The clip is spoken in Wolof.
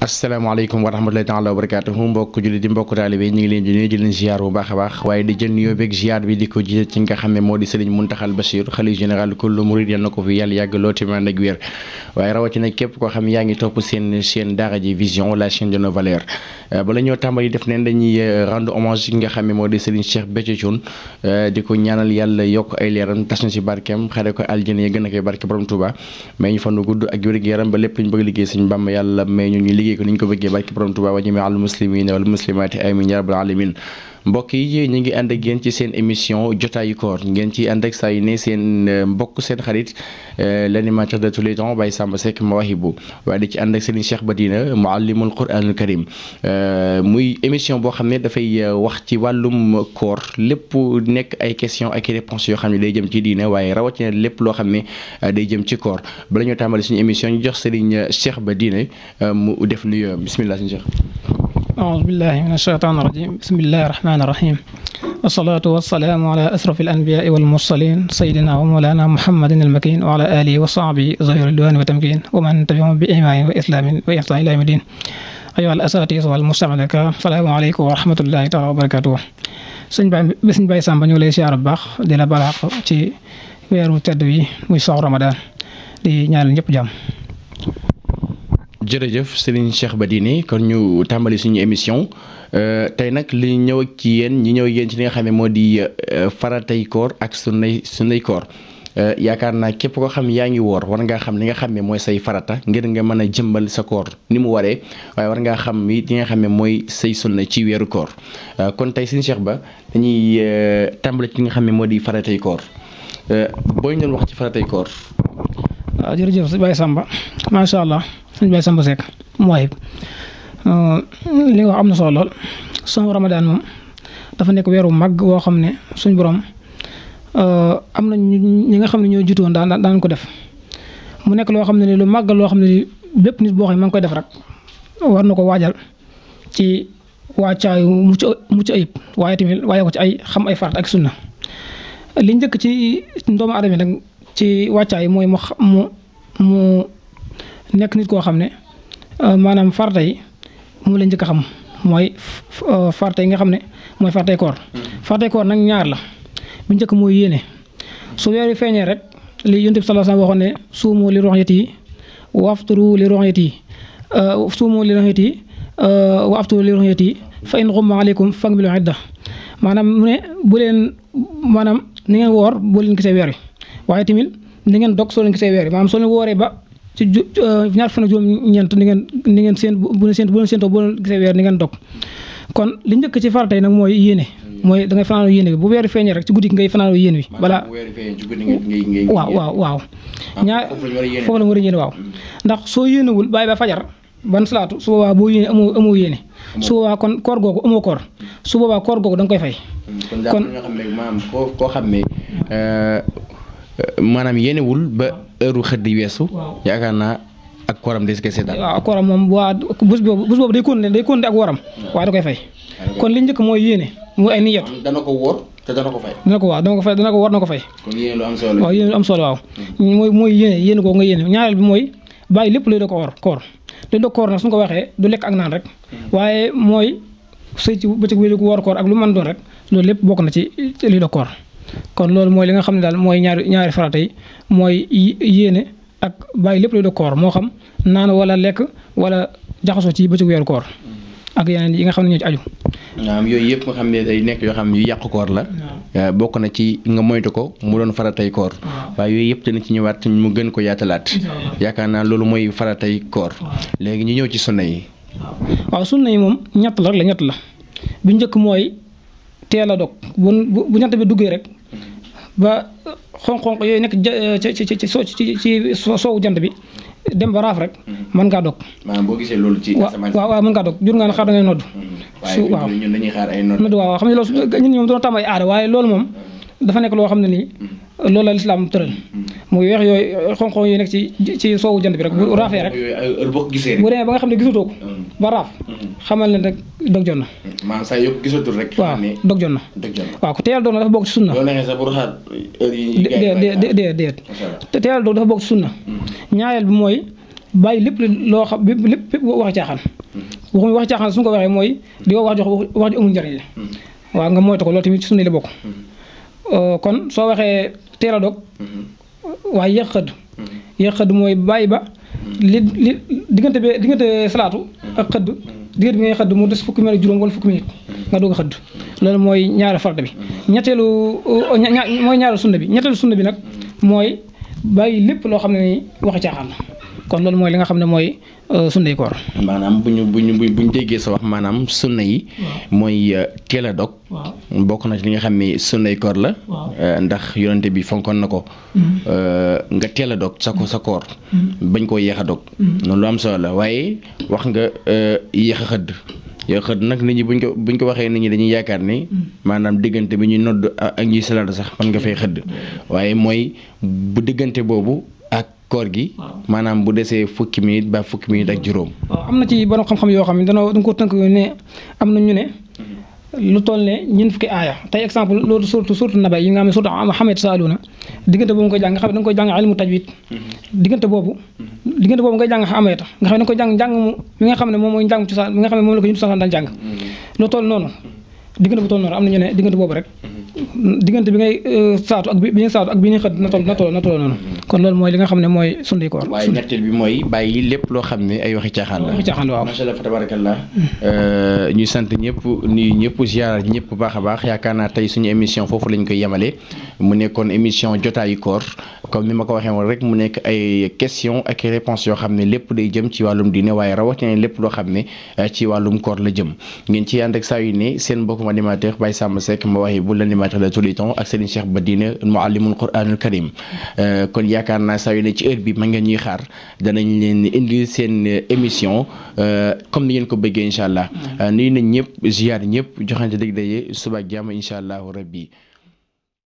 asalaamaaleykum wa rahmatulahi taala wa barakaatuhu mbokk julli di mbokk taalibe ñu ngi leen di nuyu di leen ziar bu baax a baax waaye di jël nuyoo beeg ziar bi di ko jiite ci nga xam ne moo di Sëriñ Muntaxal Bachir xalifa général kullu murid yal na ko fi yàlla yàgg loo te ànd ak wér waaye rawatina képp koo xam yaa ngi topp seen chaîne Daara J Vision la chaîne de nos valeurs bala ñoo tàmbali def neen dañuy rendre hommage ki nga xam ne moo di Sëriñ Cheikh Béthio Thioune di ko ñaanal yàlla yokk ay leeram tas na si barkeem xare ko aljana yi gën a koy barke borom Touba may ñu fan gudd ak wér gu yaram ba lépp luñ bëgg liggéey Sëriñ Bamba yàlla may ñu liggéey ko ni ñu ko bëggee barke borom Touba wa jami al muslimina wal muslimaati amin ya rabbal alamin mbokk yi ñu ngi ànd ak yéen ci seen émission jotaayu koor ngeen ci ànd ak saa yu ne seen mbokk seen xarit l'animateur de tous les temps Baye Samba Seck Mawahibou waaye di ci ànd ak Serigne Cheikh Badina muallimul Qur'anul Karim muy émission boo xam ne dafay wax ci wàllum koor lépp nekk ay questions ak réponses yoo xam ne day jëm ci diine waaye rawatina lépp loo xam ne day jëm ci koor bala ñoo tàmbali suñu émission ñu jox Serigne Cheikh Badina mu def nuyu bismillah Serigne Cheikh. أعوذ بالله من الشيطان الرجيم بسم الله الرحمن الرحيم والصلاة والسلام على أشرف الأنبياء والمرسلين سيدنا ومولانا محمد المكين وعلى آله وصحبه ذوي الرضوان والتمكين ومن تبعهم بإيمان وإسلام وإحسان إلى يوم الدين أيها الأساتذة والمستمعين الكرام السلام عليكم ورحمة الله تعالى وبركاته sëñ Baye Samba ñu lay siyaar bu baax di la balaax ci weeru tedd wi muy soxru Ramadan di ñaanal ñëpp jàmm. jërëjëf Serigne Cheikh Badine kon ñu tàmbali suñu émission tey nag li ñëw ak ci yéen ñi ñëw yéen ci li nga xam ne moo di faratay koor ak sunnay koor yaakaar naa képp koo xam yaa ngi woor war ngaa xam li nga xam ne mooy say farata ngir nga mën a jëmbal sa koor ni mu waree waaye war ngaa xam li nga xam ne mooy say sunna ci weeru koor kon tey Serigne Cheikh Ba dañuy tàmbali ci li nga xam ne moo di faratay koor boo ñu doon wax ci faratay koor. waaw jërëjëf si Baye Samba macha allah sëñ Baye Samba Seck mooy li nga wax am na solo lool son Ramadan moom dafa nekk weeru mag woo xam ne suñ borom am na ñi nga xam ne ñoo jiitoon daan ko def mu nekk loo xam ne ni lu màgg loo xam ne ni bépp nit boo xam ne ma ngi koy def rek war na ko waajal ci wàccaayu mucc ayib waaye tamit waaye ko ci ay xam ay farat ak sunna li njëkk ci doomu aadama nag ci wàccaay mooy mu nekk nit koo xam ne maanaam farata yi mu la njëkk a xam mooy farata yi nga xam ne mooy faratay koor faratay koor nag ñaar la bu njëkk mooy yéene su weer wi feeñee rek li Yonent bi sallallahu alayhi wa sallam waxoon ne suumu li ru'yatihi wa aftiru li ru'yatihi suumu li ru'yatihi wa aftiru li ru'yatihi fa in ghumma alaykum fakmilu idda maanaam mu ne bu leen maanaam ni ngeen woor boo leen gisee weer wi waaye tamit ni ngeen dog soo leen gisee weer yi maanaam soo leen wooree ba ci ñaar fan ak juróom-ñeent ni ngeen seen bu leen séentoo boo leen gisee weer ni ngeen dog kon li njëkk ci farata yi nag mooy yéene mooy da ngay fanaanoo yéene bi bu weer feeñee rek ci guddi ngay fanaanoo yéene bi balaa waaw ñaar foofu la war a yéene waaw ndax soo yéenewul bàyyi ba fajar ban salaatu su boobaa boo yéene amoo yéene su boobaa kon koor googu amoo koor su boobaa koor googu da nga koy fay kon nga xam ne maanaam koo xam ne maanaam yéenewul ba heure xëdd yi weesu yaakaar naa ak kooram des koy seetaan waaw ak kooram moom waa bés boobu day continuer ak waram waaye da koy fay kon li njëkk mooy yéene mooy ay niyat dana ko wóor te dana ko fay dana ko wóor na ko fay kon yéene lu am solo waaw yéene lu am solo waaw mooy yéene googu nga yéene ñaareel bi mooy bàyyi lépp luy da ko koor luy da koor nag suñu ko waxee du lekk ak naan rek waaye mooy sëy ci bëccëg bi ko woor koor ak lu mën doon rek loolu lépp bokk na ci luy da koor kon loolu mooy li nga xam ne daal mooy ñaari farata yi mooy yéene ak bàyyi lépp luy da koor moo xam naan wala lekk wala jaxasoo ci bëccëg weeru koor ak yeneen yi nga xam ne ñoo ci aju. waaw yooyu yëpp nga xam ne day nekk yoo xam ne yu yàqu koor la. bokk na ci nga moytu ko mu doon faratay koor. waaye yooyu yëpp dana ci ñëwaat mu gën ko yaatalaat. yaakaar naa loolu mooy faratay koor. léegi ñu ñëw ci sunna yi. waaw sunna yi moom ñett la bu njëkk mooy teel a dog bu ñett bi duggee rek ba xonq-xonq yooyu nekk ci soowu jant bi dem ba raaf rek mën ngaa dog. maanaam boo gisee loolu ci asamaan si waaw mën ngaa dog jur nga ne xaar da ngay nodd. waaw ñun dañuy xaar ay nodd. waaw xam ne loolu ñun ñoom dañoo tàmm ay aada waaye loolu moom dafa nekk loo xam ne nii loolu la lislaam tëral muy weex yooyu xonq yooyu nekk ci soowu jant bi rek bu raafee rek bu demee ba nga xam ne gisatoo ko ba raaf xamal ne rek dog jot na. maanaam saa yëpp gisatul rek. waaw dog jot na. waaw ko teel doog na dafa bokk ci sunna. déet te teel doog dafa bokk ci sunna. ñaareel bi mooy bàyyi lépp loo xam lépp wax caaxaan waxuñu wax caaxaan su ñu ko waxee mooy di wax wax ju amul njëriñ la waaw nga moytu ko loolu tamit ci sunna la bokk kon soo waxee teel a dog waaye yéex xëdd mooy bàyyi ba li diggante salaatu ak xëdd diggante bi ngay xëdd mu des fukki minute juróom wala fukki minute nga doog a xëdd loolu mooy ñaari farata bi mooy ñaari sunna bi ñetteelu sunna bi nag mooy bàyyi lépp loo xam ne ni waxi caaxaan la kon loolu mooy li nga xam ne mooy sunna yi koor maanaam bu ñu déggee sa wax maanaam sunna yi mooy teel a dog bokk na ci li nga xam ne sunna yi koor la ndax yonente bi fonkoon na ko nga teel a dog sa koor bañ koo yéex a dog noonu lu am solo la waaye wax nga yéex a xëdd nag nit ñi buñ ko waxee nit ñi dañuy yaakaar ni maanaam diggante bi ñuy nodd ak ñuy salaatu sax man nga fay xëdd waaye mooy bu diggante boobu ak koor gi maanaam bu desee fukki minute ba fukki minute ak juróom waaw am na ci borom xam-xam yoo xam ne dañoo ko tënk ne am na ñu ne lu toll ne ñeent fukki aaya tey exemple loolu surtout naba yi nga xam ne surtout Muhammad saaluna diggante boobu nga koy jàng nga xam ne da nga koy jàng ilmu tajwid diggante boobu ngay jàng xamayta nga xam ne da nga koy jàng mu mi nga xam ne moom mooy njàng cosaan mi nga xam ne moom la ko ñu cosaan daan jàng lu toll noonu diggante bu toll noonu am na ñu ne diggante boobu rek diggante bi ngay saatu ak bi ñuy saatu ak bi ñuy xëdd na toll noonu kon loolu mooy li nga xam ne mooy sunna koor waaye ñetteel bi mooy bàyyi lépp loo xam ne ay waxi caaxaan la waaw macha allah fa tabarakallah ñuy sant ñëpp nuyu ñëpp ziar ñëpp baax a baax yaakaar naa tey suñu émission foofu lañ koy yemale mu nekkoon émission jotaayu koor comme ni ma ko waxee woon rek mu nekk ay question ak réponse yoo xam ne lépp day jëm ci wàllum diine waaye rawatina lépp loo xam ne ci wàllum koor la jëm ngeen ci ànd ak saa yu ne seen mbokkum animateur Baye Samba Seck ma waxee bu l'animateur de tous les temps ak Serigne Cheikh Badine muallimul Qur'anul Karim kon yaakaar naa saa yu ne ci heure bi ma ngeen ñuy xaar danañ leen indi seen émission comme ni ngeen ko bëggee incha allah nuyu nañ ñëpp ziar ñëpp joxante dégg daje suba ak jàmm incha allahu rabbi